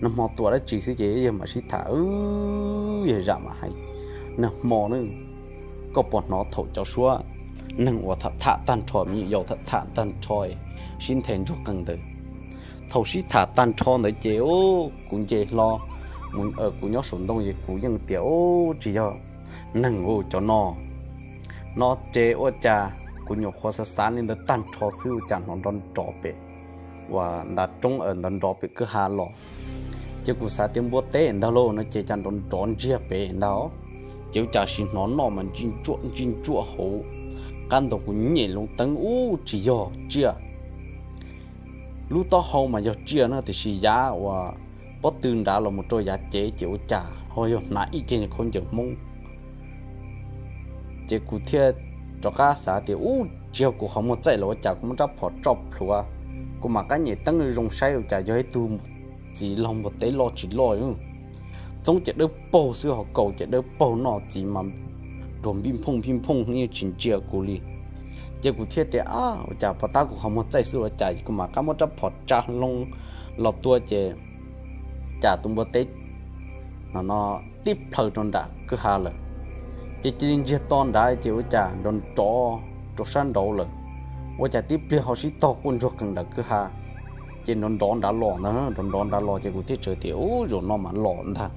nag hmo tua dab tsi xwb ces yawg mam sib tham, yawg Zam mam hais, Nag hmo na, koj puas hnov thaum cov suab neeg uas tham tham tag nrho, me nyuam yaus tham tham tag nrho, sib nthe ntsuag qees ntawd. Thaum sib tham tag nrho ntawd ces kuv nce hlo, kuv nyob saum ntoo es kuv yeej tias, Ub, tsis yog neeg ua cov no. No ces ua cas kuv nyuam qhuav xav xav li ntawd tag nrho xwb ua cas hnov nrov nrov pem uas ntav roob, nrov nrov pem kwj ha los. Ces kuv xav tias npua teb ntag lauj no ces cas nrov nrov ntsiag pem ntag. Ces ua cas sim hnov noj mas ntsi ntsuaj ntsi ntsuaj hauv qab ntoo, kuv nyem loo teeb, ub, tsis yog tsiaj. Lub taub hau mas yog tsiaj na tiam sis yav uas pob tw nrad los mus rau yav cev ces ua cas ho yog hnav ib ce khaub ncaws Hmoob. Ces kuv thiaj rov qab xav tias, Ub, tsis yog kuv qhov muag txaij los ua cas kuv muab rab phom tso plhuav, kuv mam qab nyem teeb zoo saib ua cas yog ib tug txiv laug npua teb loj tsis loj. Txoob ces dawb paug xwb ho kaus ces dawb paug, noj txiv mas nruag npij nphooj npij nphooj yeej tsis ntsia kuv li. Ces kuv thiaj tias, Ab, ua cas pov tab kuv qhov muag txaij xwb ua cas, kuv mam qab muab rab phom tsa hlo los tua ces cas tus npua teb no tib plhaw rau nram kwj ha lawm. Ces cia li ntsiag to nrad ces ua cas nrov nrov rau sab nraud lawm, ua cas tib pliag ho sib tog quaj ntsuag qees nram kwj ha. Ces nrov nrov nrad los ntag, nrov nrov nrad los ces kuv thiaj tsaws tias, Ub, zaum no mas los ntag,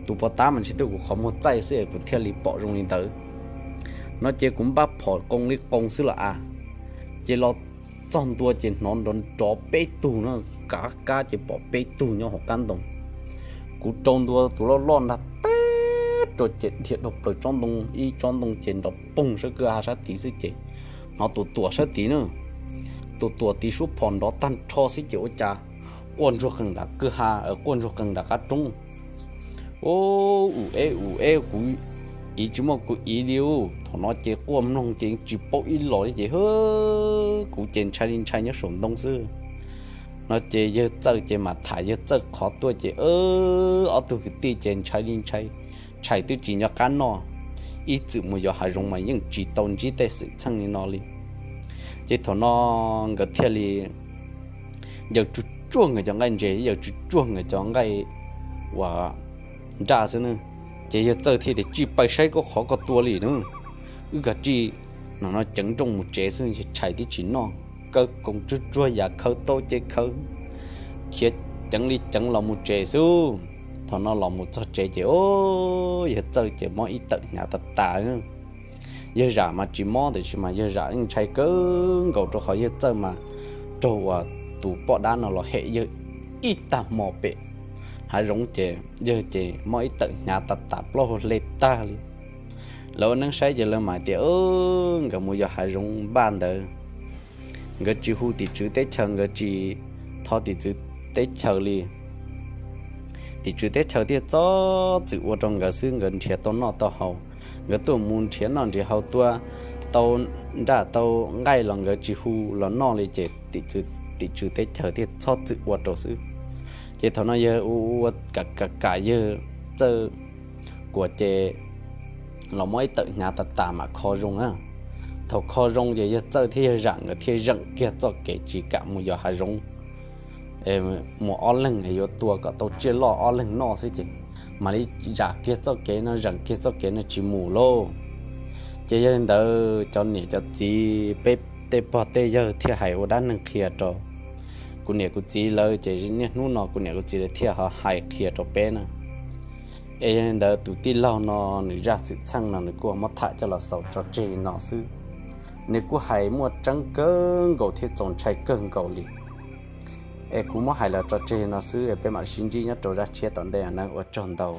tus pov tab mas ntshe twb kuv qhov muag txaij xwb es kuv thiaj li pom zoo li ntawd. No ces kuv npaj phom qoos li qoos xwb los a, ces los txog ntua ces hnov nrov nrov peb tug no, kav kab ces pom peb tug nyob hauv qab ntoo. Kuv rau ntua tus loj loj ntag teb rau ces dhia dhau plaws tsob ntoo, ib tsob ntoo ces nrov poog sab kwj ha sab tid xwb ces hnov tus tuam sab tid na, tus tuam tid suab phom nrov tag nrho xwb ces ua cas quaj ntsuag qees nram kwj ha, quaj ntsuag qees nram qab roob. Ub, ub eb ub eb, kuv iv tsis muaj kuv iv li. Thaum no ces quaj mloog ces tsis paub ib los li ces kuv ces ntshai li ntshai nyob saum ntoo xwb. No ces yawg Txawj ces mam tham yawg Txawj qhov tuaj ces ob tug kwv tij ces ntshai li ntshai, tshais twb tsis nco qab noj, ib txwm mus yos hav zoov mas yeej tsis tau ntsib tej xwm txheej li no li. Ces thaum no nkawd thiaj li yaws tsuj tsuag nkawd cov nqaij ntses, yaws tsuj tsuag nkawd cov nqaij uas nraj xwb na. Ces yawg Txawj thiaj tias, Tsij pais saib koj qhov koj tua li na, wb kav tsij no ceev nrooj mus tsev xwb, tshais twb tsis noj. Kaw koos tsuj tsuag yam khaws tau ces khaws, khiav ceev li ceev los mus tsev xwb. Thaum no los mus txog tsev ces yawg Txawj ces mob ib tawm hnyav tas tas. Yawg Zam mas tsis mob tiam sis mas yawg Zam yeej ntshai kawg nkaus rau qhov yawg Txawj mas raug uas tus poj dab no los hem yawg ib tag hmo pem hav zoov ces yawg ces mob ib tawm hnyav tas tas plaub hau hle tag li. Lawv ua neeb saib ces lawv mam tias nkawd mus yos hav zoov npaj ntawd, nkawd tsis hu tim tswv teb chaws, nkawd tsis thov tim tswv teb chaws li. Tim tswv teb chaws thiaj txhob txwm ua rau nkawd xwb, nkawd nrhiav tau noj tau haus, nkawd tuaj mus nrhiav noj nrhiav haus tuaj tau nraj tau nqaij los nkawd tsis hu los noj li ces tim tswv teb chaws thiaj txhob txwm ua rau xwb. Ces thaum no yawg ua ua kam kam yawg Txawj Kuam ces los muab ib tawm hnyav tas tas mam kho zoo na. thaum kho zoo ces yawg Txawj thiab yawg Zam nkawd thiaj zeem kiag txoj kev tsis kam mus yos hav zoov, mus ob leeg es yuav tua kom tau tsiaj loj ob leeg noj xwb ces mam li zam kiag txoj kev no, zeem kiag txoj kev no tsis mus lauj. Ces yog li ntawd cov niam cov txiv, peb tej pog tej yawg thiaj hais ua dab neeg qhia rau kuv niam kuv txiv lawv, ces niaj hnub no kuv niam kuv txiv lawv thiaj ho hais qhia rau peb na. Es yog li ntawd tus tij laug no nws zaj xwm txheej no nws kuj muab tham coj los xaus tso tseg no xwb. Nws kuj hais muaj tseeb kawg nkaus thiab txaus ntshai kawg nkaus li. Es kuv muab hais los tso tseg no xwb, peb mam sib ntsib nyob rau zaj tshiab tom ntej nawb, ua tsaug ntau.